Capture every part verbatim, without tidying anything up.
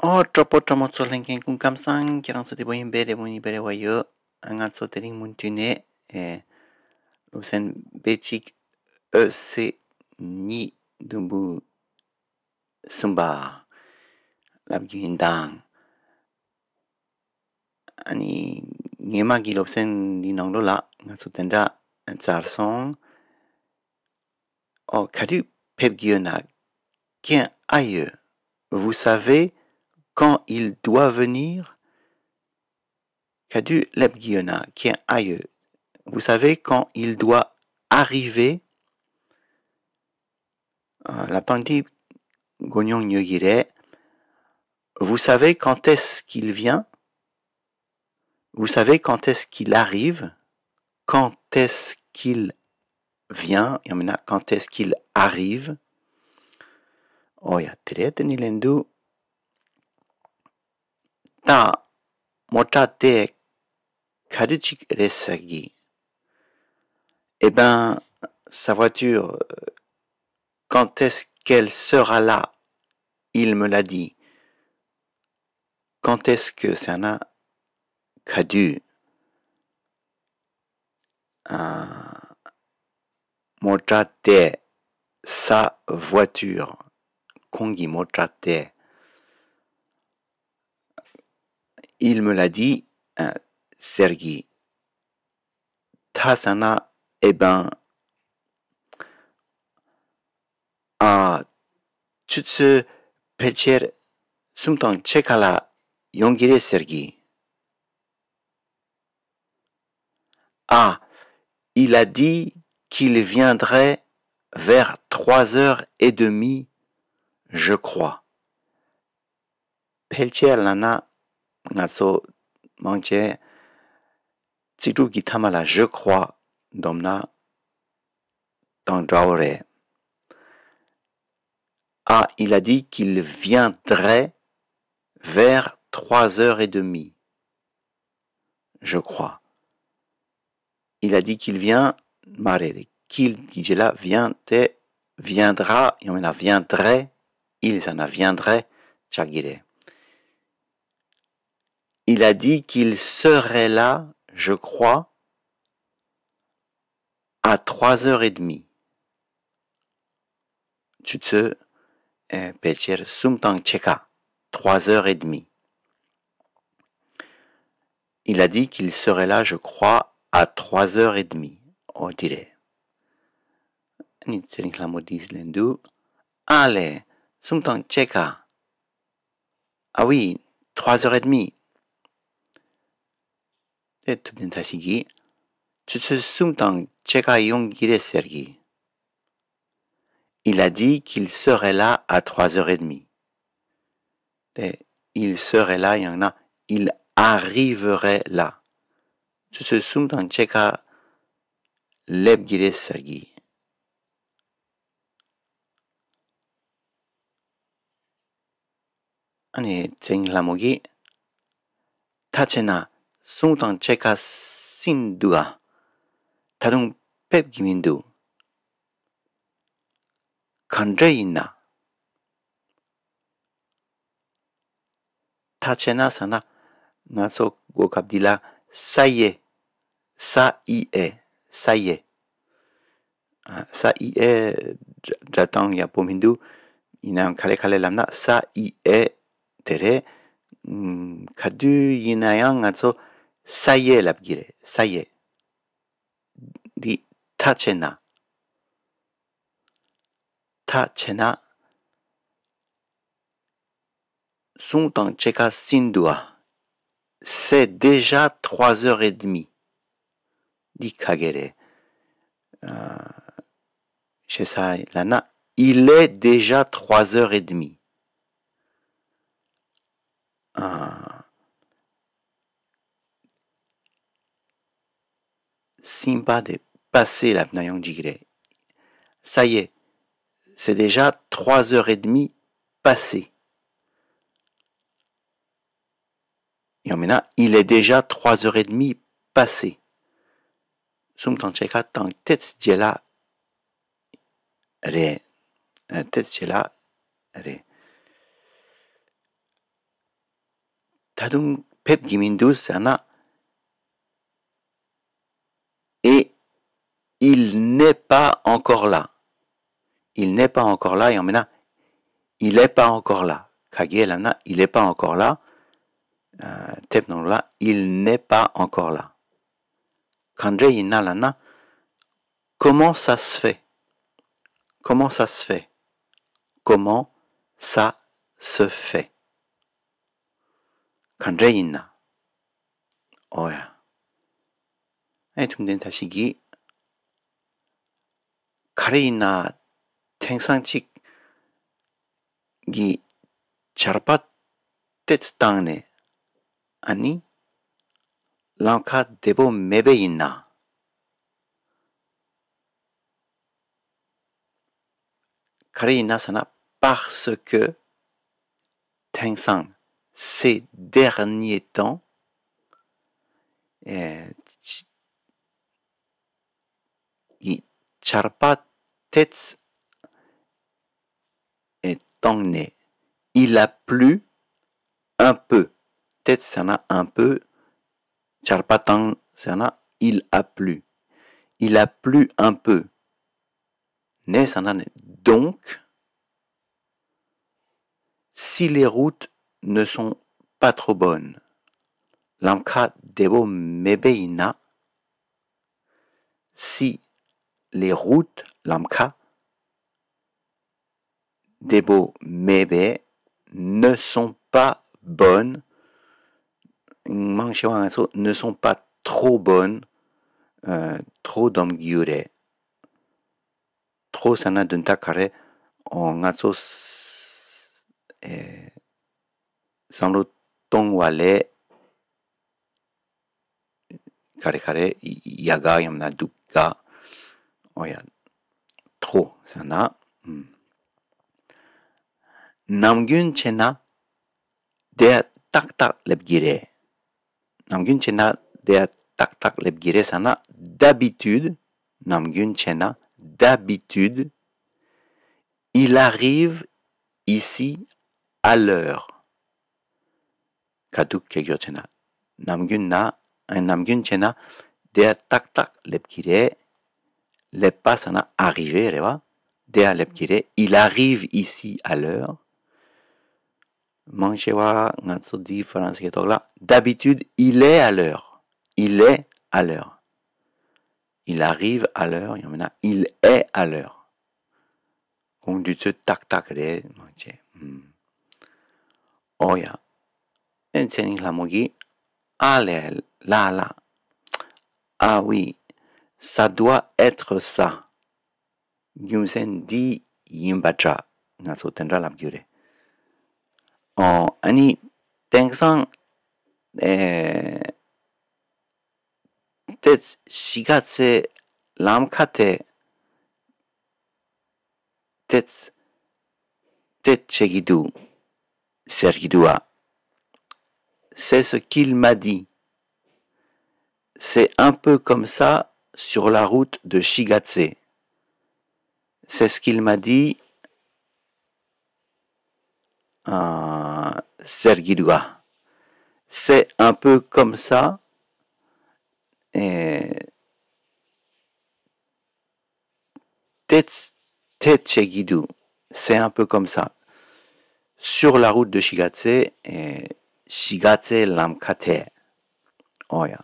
ཨོ། གྲོགས་པོ་གྲོགས་མོ་ཚོ། ལྷན་རྒྱས་སྐུ་ཁམས་བཟང་། ཁྱེད་རང་ཚོ་བདེ་པོ་ཡིན་པས། བདེ་པོ་ཡིན་པས་རེ་བ་ཡོད། ང་ཚོ་དེ་རིང་མུ་མཐུད་ནས་ཨེ་སློབ་ཚན་བོད་ཡིག་ཨོ་ཚིག་གཉིས་དུམ་བུ་གསུམ་པ་ལབ་རྒྱུ་ཡིན་དང་། ཨ་ནི་སྔོན་མ་གི་སློབ་ཚན་འདི་ནང་ལོགས་ལ་ང་ཚོ་དེ་འདྲ་བཙལ་སོང་། ཨོ། ག་དུས་ཕེབས་ཀྱི་ཡོད་ན། Quand ailleurs? Vous savez quand il doit venir? ག་དུས་སླེབས་ཀྱི་ཡོད་ན། Quand ailleurs? Vous savez quand il doit arriver? ཨ། ལབ་སྟངས་འདི་གོ་མྱོང་ཡོད་ཀྱི་རེད། Vous savez quand est-ce qu'il vient? Vous savez quand est-ce qu'il arrive? Quand est-ce qu'il vient? ཡང་མིན་ན། Quand est-ce qu'il arrive? ཨོ་ཡ། དེ་རེད། དེ་ནི་ལན་འདུག་ད་མོ་ཊ་དེ་ག་དུས་ཅིག་རེད་ཟེར་གི། Eh ben, sa voiture, euh, quand est-ce qu'elle sera là? Il me l'a dit. Quand est-ce que ཟེར་ན་ག་དུས། ཨ། མོ་ཊ་དེ། Sa voiture. ཁོང་གི་མོ་ཊ་དེ། Il me l'a dit. ཨ། ཟེར་གི། ད་ཟེར་ན། Eh ben. ཨ། ཆུ་ཚོད་ཕལ་ཆེར་གསུམ་དང་ཕྱེད་ཀ་ལ་ཡོང་གི་རེད་ཟེར་གི། Ah, il a dit qu'il viendrait vers trois heures et demie, je crois. ཕལ་ཆེར་ལབ་ན་ང་ཚོ་མང་ཆེ་ཚིག་གྲུབ་ཀྱི་མཐའ་མ་ལ་je crois འདོམས་ན་དང་འདྲ་བོ་རེད། Ah, il a dit qu'il viendrait vers trois heures et demie, je crois. Il a dit qu'il vient. མ་རེད། Qu'il གི་རྗེས་ལ་vient དེ། Viendra ཡང་མིན་ན་viendrait། Il ཟེར་ན་viendrait ཆགས་ཀྱི་རེད། Il a dit qu'il serait là, je crois, à trois heures et demie. ཆུ་ཚོད་ཨེ་ཕལ་ཆེར་གསུམ་དང་ཕྱེད་ཀ། Trois heures et demie. Il a dit qu'il serait là, je crois, à trois heures et demie. ཨོ་དེ་རེད། ཨ་ནི་ཚེ་རིང་ལྷ་མོ་འདིས་ལན་འདུག་ཨ་ལས། གསུམ་དང་ཕྱེད་ཀ། Ah oui, trois heures et demie. དེ་ཐུབ་བསྟན་བཀྲ་ཤིས་ཀྱིས། ཆུ་ཚོད་གསུམ་དང་ཕྱེད་ཀ་ཡོང་གི་རེད་ཟེར་གི། Il a dit qu'il serait là à trois heures et demie. དེ། Il serait là ཡང་ན། Il arriverait là. ཆུ་ཚོད་གསུམ་དང་ཕྱེད་ཀ་སླེབས་ཀྱི་རེད་ཟེར་གི། ཨ་ནི་ཚེ་རིང་ལྷ་མོ་གིས། ད་བྱས་ན་གསུམ་དང་ཕྱེད་ཀ་ཟིན་འདུག་ཨ། ད་དུང་ཕེབས་ཀྱི་མི་འདུག་ག་འདྲ་ཡིན་ན། ད་བྱས་ན་ཟེར་ན། ང་ཚོ་གོ་སྐབས་འདི་ལ། Ça y est. Ça y est. Ça y est. ཨ། ça y est སྒྲ་གདངས་ཡག་པོ་མི་འདུག་ཡིན་ནའང་ག་ལེ་ག་ལེ་ལབ་ན། ça y est དེ་རེད། ཨམ། ག་དུས་ཡིན་ན་ཡང་ང་ཚོ་ça y est ལབ་ཀྱི་རེད། ça y est. འདི་ད་བྱས་ན། ད་བྱས་ན། གསུམ་དང་ཕྱེད་ཀ་ཟིན་འདུག་ཨ། C'est déjà trois heures et demie. འདི་ག་གེ་རེད། ཨ། ཞེ་ས་ལབ་ན། Il est déjà trois heures et demie. ཨ། ཟིན་པ་དེ་passé ལབ་ན་ཡང་འགྲིག་གི་རེད། Ça y est, c'est déjà trois heures et demie passées. ཡང་མིན་ན། Il est déjà trois heures et demie passées. གསུམ་དང་ཕྱེད་ཀ་དང་ཏོག་ཙམ་རྗེས་ལ་རེད། ཨ། ཏོག་ཙམ་རྗེས་ལ་རེད། ད་དུང་ཕེབས་ཀྱི་མི་འདུག་ཟེར་ན། Et il n'est pas encore là. Il n'est pas encore là. ཡང་མིན་ན། Il est pas encore là. ག་གེ་ལབ་ན། Il est pas encore là. ཨ། དེབ་ནང་ལ། Il n'est pas encore là. ག་འདྲ་ཡིན་ན་ལབ་ན། Comment ça se fait? Comment ça se fait? Comment ça se fait? ག་འདྲ་ཡིན་ན། ཨོ་ཡ། ཨེ་ཐུང་ལྡན་ད་ཞིག་གིས། ག་རེ་ཡིན་ན། དེང་སང་ཅིག་གི་ཆར་པ་ཏེ་ཙི་བཏང་ནས། ཨ་ནི། ལམ་ཁ་བདེ་པོ་མེད་པས་ཡིན་ན། ག་རེ་ཡིན་ན་ཟེར་ན། Parce que དེང་སང་། Ces derniers temps. ཨེ། ཆ། ཆར་པ་ཏེ་ཙི་ཨེ་བཏང་ནས། Il a plu un peu. ཏེ་ཙི་ཟེར་ན་un peu། ཆར་པ་བཏང་ཟེར་ན། Il a plu. Il a plu un peu. ནས་ཟེར་ན་ནས། Donc, si les routes ne sont pas trop bonnes. ལམ་ཁ་བདེ་པོ་མེད་པས་ཡིན་ན། Si les routes. ལམ་ཁ། བདེ་པོ་མེད་པས། Ne sont pas bonnes. མང་ཆེ་བ་ང་ཚོ། Ne sont pas trop bonnes. ཨ། trop སྡོམ་རྒྱུ་རེད། trop ཟེར་ན་དོན་དག་ག་རེ། ཨོ། ང་ཚོ། ཨེ། བསམ་བློ་གཏོང་བ་ལས། ག་རེ་ག་རེ་ཡག་ག་ཡང་ན་སྡུག་ག། ཨོ་ཡ། trop ཟེར་ན། ཨུམ། ནམ་རྒྱུན་བྱས་ན་དེ་ཏག་ཏག་སླེབས་ཀྱི་རེད། ནམ་རྒྱུན་བྱས་ན་དེ་ཏག་ཏག་སླེབས་ཀྱི་རེད་ཟེར་ན། D'habitude. ནམ་རྒྱུན་བྱས་ན། D'habitude, il arrive ici à l'heure. ག་འདུག་གེ་གྱོ་བྱས་ན། ནམ་རྒྱུན་ན། ཨ། ནམ་རྒྱུན་བྱས་ན་དེ་ཏག་ཏག་སླེབས་ཀྱི་རེད། སླེབས་པ་ཟེར་ན་arriver རེད་བ། དེ་སླེབས་ཀྱི་རེད། Il arrive ici à l'heure. མང་ཆེ་བ་ང་ཚོ་འདི་ཧྥ་རན་སིའི་ཐོག་ལ། D'habitude, il est à l'heure. Il est à l'heure. Il arrive à l'heure. ཡང་མིན་ན། Il est à l'heure. ཁོང་དུས་ཚོད་ཏག་ཏག་རེད། མང་ཆེ། ཨུམ། ཨོ་ཡ། ཨེ། ཚེ་རིང་ལྷ་མོ་གིས། Ah, là, là, là. Ah oui, ça doit être ça. རྒྱུ་མཚན་འདི་ཡིན་པ་འདྲ། ང་ཚོ་དེ་འདྲ་ལབ་རྒྱུ་རེད། ཨོ། ཨ་ནི་དེང་སང་། ཨེ། ཏེ་ཙི་གཞིས་ཀ་རྩེ་ལམ་ཁ་དེ་ཏེ་ཙི་ཏེ་ཙི་བྱེད་ཀྱི་འདུག་ཟེར་གྱི་འདུག་ཨ། C'est ce qu'il m'a dit. C'est un peu comme ça sur la route de Shigatse. C'est ce qu'il m'a dit. ཨ། ཟེར་གྱི་འདུག་ག། C'est un peu comme ça. ཨེ། ཏེ་ཙི་ཏེ་ཙི་བྱེད་ཀྱི་འདུག C'est un peu comme ça. Sur la route de Shigatse. ཨེ། གཞིས་ཀ་རྩེ་ལམ་ཁ་དེ། ཨོ་ཡ།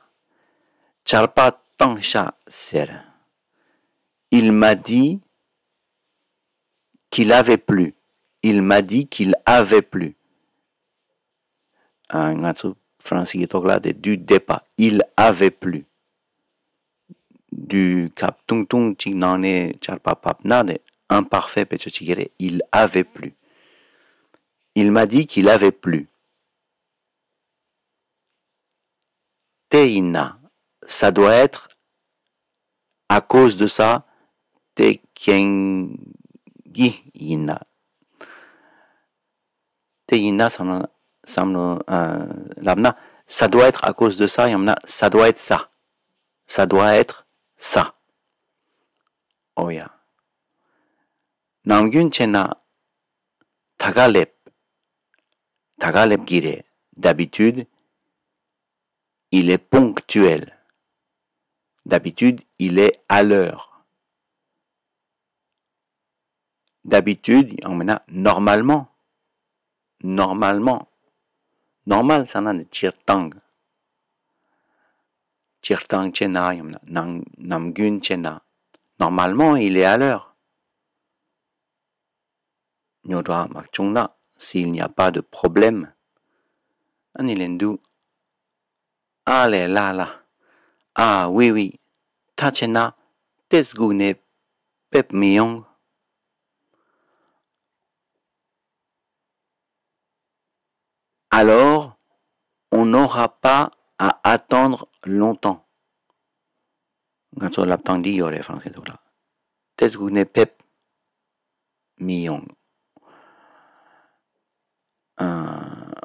ཆར་པ་བཏང་ཤག་ཟེར། Il m'a dit qu'il avait plu. Il m'a dit qu'il avait plu. ཨ། ང་ཚོ་ཧྥ་རན་སིའི་ཐོག་ལ་དེ་དུས་འདས་པ། Il avait plu. དུས་སྐབས་ཐུང་ཐུང་ཅིག་ནང་ནས་ཆར་པ་བབས་ན་དེ་imparfait བེད་སྤྱོད་བྱེད་ཀྱི་རེད། Il avait plu. Il m'a dit qu'il avait plu. དེ་ཡིན་ན། Ça doit être à cause de ça. དེ་རྐྱེན་གྱིས་ཡིན་ན། དེ་ཡིན་ན་བསམ་ན། བསམ་ན། ཨ། ལབ་ན། Ça doit être à cause de ça. ཡང་ན། Ça doit être ça. Ça doit être ça. ཨོ་ཡ། ནམ་རྒྱུན་བྱས་ན། ད་ག་སླེབས། ད་ག་སླེབས་ཀྱི་རེད། D'habitude, il est ponctuel. D'habitude, il est à l'heure. D'habitude, ཡང་མིན་ན་normalement. Normalement. Normal ཟེར་ན་ནི་སྤྱིར་བཏང་། སྤྱིར་བཏང་བྱས་ན་ཡང་མིན་ན་ནམ་ནམ་རྒྱུན་བྱས་ན། Normalement, il est à l'heure. རྙོག་དྲ་མ་བྱུང་ན། S'il n'y a pas de problème. ཨ་ནི་ལན་དུ། ཨ་ལས་ལ་ལ། Ah, oui, oui. ད་བྱས་ན་ཏེ་སྒུག་ནས་ཕེབས་མི་ཡོང་། Alors, on n'aura pas à attendre longtemps. ང་ཚོ་ལབ་སྟངས་འདི་ཡོད་རེད་ཧྥ་རན་སི་ཐོག་ལ། ཏེ་སྒུག་ནས་ཕེབས་མི་ཡོང་། ཨ།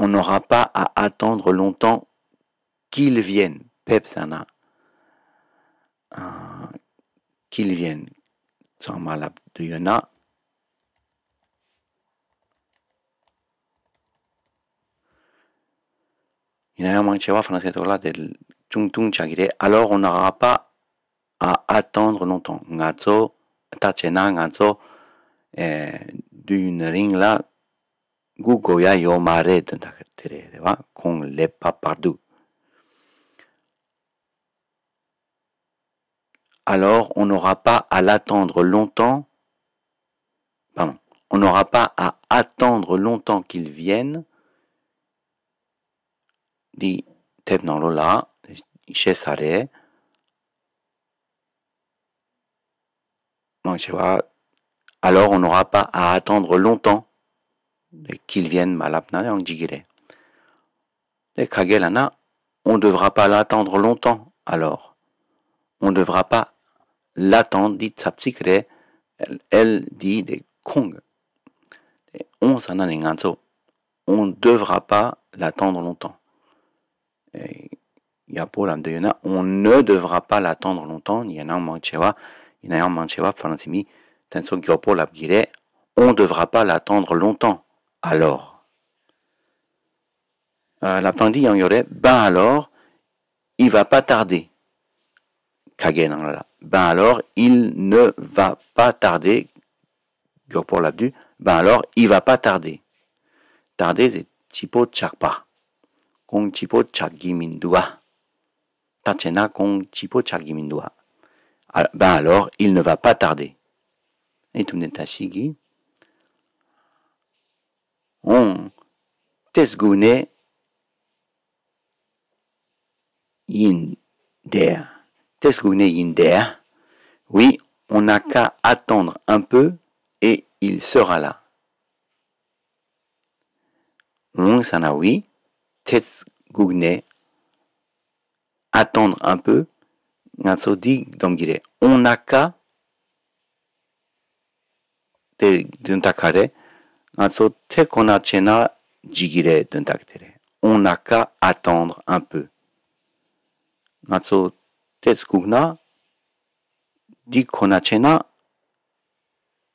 On n'aura pas à attendre longtemps qu'il vienne. ཕེབས་ཟེར་ན། ཨ། Qu'il vienne. ཚང་མ་ལབ་འདོད་ཡོད་ན། ཡིན་ན་ཡང་མང་ཆེ་བ་ཧྥ་རན་སིའི་ཐོག་ལ་དེ་ཅུང་ཐུང་ཆགས་ཀྱི་རེད། Alors, on n'aura pas à attendre longtemps. ང་ཚོ་ད་བྱས་ན་ང་ཚོ་ཨེ་དུས་ཡུན་རིང་ལ་སྒུག་དགོས་ཡ་ཡོད་མ་རེད་དོན་དག་དེ་རེད། རེད་བ། ཁོང་སླེབས་པ་བར་དུ། Alors, on n'aura pas à l'attendre longtemps. Pardon. On n'aura pas à attendre longtemps qu'il vienne. འདི་དེབ་ནང་ལོགས་ལ་བཤད་ས་རེད། མང་ཆེ་བ། Alors, on n'aura pas à attendre longtemps qu'il vienne མ་ལབ་ན་ཡང་འགྲིག་གི་རེད། དེ་ཁ་གེ་ལ་ན། On devra pas l'attendre longtemps, alors. On devra pas l'attendre འདི་ཚབ་ཚིག་རེད། Elle འདི་དེ་ཁོང་གི། དེ་on ཟེར་ན་ནི་ང་ཚོ། On devra pas l'attendre longtemps. ཨེ། ཡག་པོ་ལབ་འདོད་ཡོད་ན། On ne devra pas l'attendre longtemps. ཡིན་ནའང་མང་ཆེ་བ། ཡིན་ན་ཡང་མང་ཆེ་བ་ཧྥ་རན་སི་མི་དེ་ཚོ་མགྱོགས་པོ་ལབ་ཀྱི་རེད། On devra pas l'attendre longtemps, alors. ཨ། ལབ་སྟངས་འདི་ཡང་ཡོད་རེད། Ben alors, il va pas tarder. ཁ་གེ་ནང་ལ། Ben alors, il ne va pas tarder. མགྱོགས་པོ་ལབ་དུས། Ben alors, il va pas tarder. Tarder ཟེར་ལྗིད་པོ་ཆགས་པ། ཁོང་ལྗིད་པོ་ཆགས་ཀྱི་མི་འདུག་ག་ད་བྱས་ན་ཁོང་ལྗིད་པོ་ཆགས་ཀྱི་མི་འདུག་ག་ཨ། Ben alors, il ne va pas tarder. ཨེ་ཐུབ་ནས་ད་ཤི་གི། འོང་། ཏེ་སྒུག་ནས་ཡིན་དེ། ཏེ་སྒུག་ནས་ཡིན་དེ། Oui, on n'a qu'à attendre un peu et il sera là. འོང་ཟེར་ན། Oui, ཏེ་སྒུག་ནས། Attendre un peu. ང་ཚོ་འདི་སྡོམ་གྱི་རེད། On n'a qu'à དེ་དོན་དག་ག་རེ། ང་ཚོ་དེ་ཁོ་ན་བྱས་ན་འགྲིག་གི་རེད་དོན་དག་དེ་རེད། On n'a qu'à attendre un peu. ང་ཚོ་དེ་སྒུག་ན། འདི་ཁོ་ན་བྱས་ན།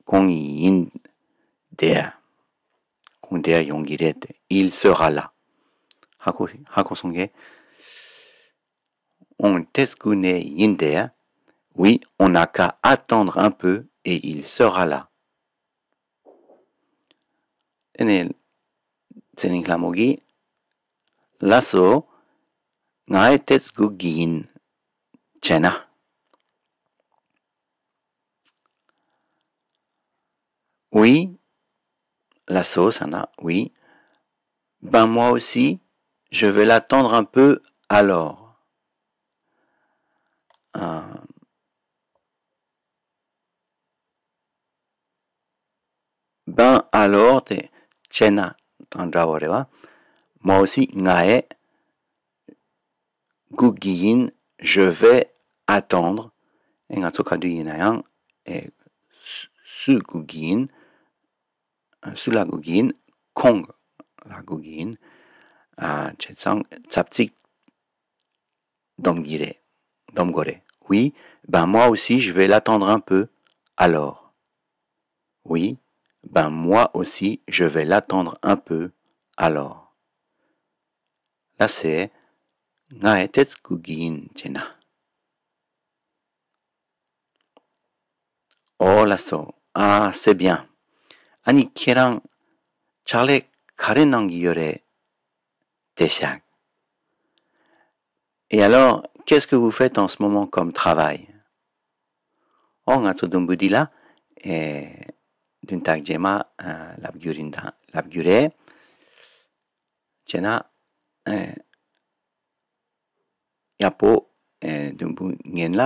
ཁོང་ཡིན་དེ། ཁོང་དེ་ཡོང་གི་རེད་དེ། Il sera là. ཧ་གོ་ཧ་གོ་སོང་གི། འོང་། དེ་སྒུག་ནས་ཡིན་དེ། Oui, on n'a qu'à attendre un peu et il sera là. དེ་ནས་ཚེ་རིང་ལྷ་མོ་གིས། ལགས་སོ། ང་ཡི་དེ་སྒུག་གི་ཡིན། བྱས་ན། Oui, ལགས་སོ་ཟེར་ན། Oui. Ben moi aussi, je vais l'attendre un peu alors. ཨ། Ben alors དེ་བྱས་ན་དང་འདྲ་བོ་རེད་བ། Moi aussi ང་ཡི་སྒུག་གི་ཡིན། Je vais attendre. ཨེ་ང་ཚོ་ག་དུས་ཡིན་ན་ཡང་ཨེ་སུ་སུ་སྒུག་གི་ཡིན། སུ་ལ་སྒུག་གི་ཡིན། ཁོང་ལ་སྒུག་གི་ཡིན། ཨ། བྱས་ཙང་ཚབ་ཚིག་སྡོམ་གྱི་རེད། སྡོམ་དགོས་རེད། Oui, ben moi aussi je vais l'attendre un peu alors. Oui, ben moi aussi je vais l'attendre un peu Alors, ལགས་སེ། ང་ཡི་ཏེ་ཙི་སྒུག་གི་ཡིན་ཅེ་ན། ཨོ་ལགས་སོ། Ah, c'est bien. ཨ་ནི་ཁྱེད་རང་ཕྱག་ལས་ག་རེ་གནང་གི་ཡོད་རེད། Déjà. Et alors, qu'est-ce que vous faites en ce moment comme travail? ཨོ་ང་ཚོ་དུམ་བུ་འདི་ལ་ཨེ་བདུན་ཕྲག་རྗེས་མ་ཨ་ལབ་རྒྱུ་རིན་དང་ལབ་རྒྱུ་རེད། བྱས་ན་ཨེ་ཡག་པོ་ཨེ་དུམ་བུ་ངན་ལ་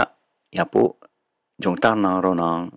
ཡག་པོ་སྦྱོང་བརྡར་གནང་རོགས་གནང་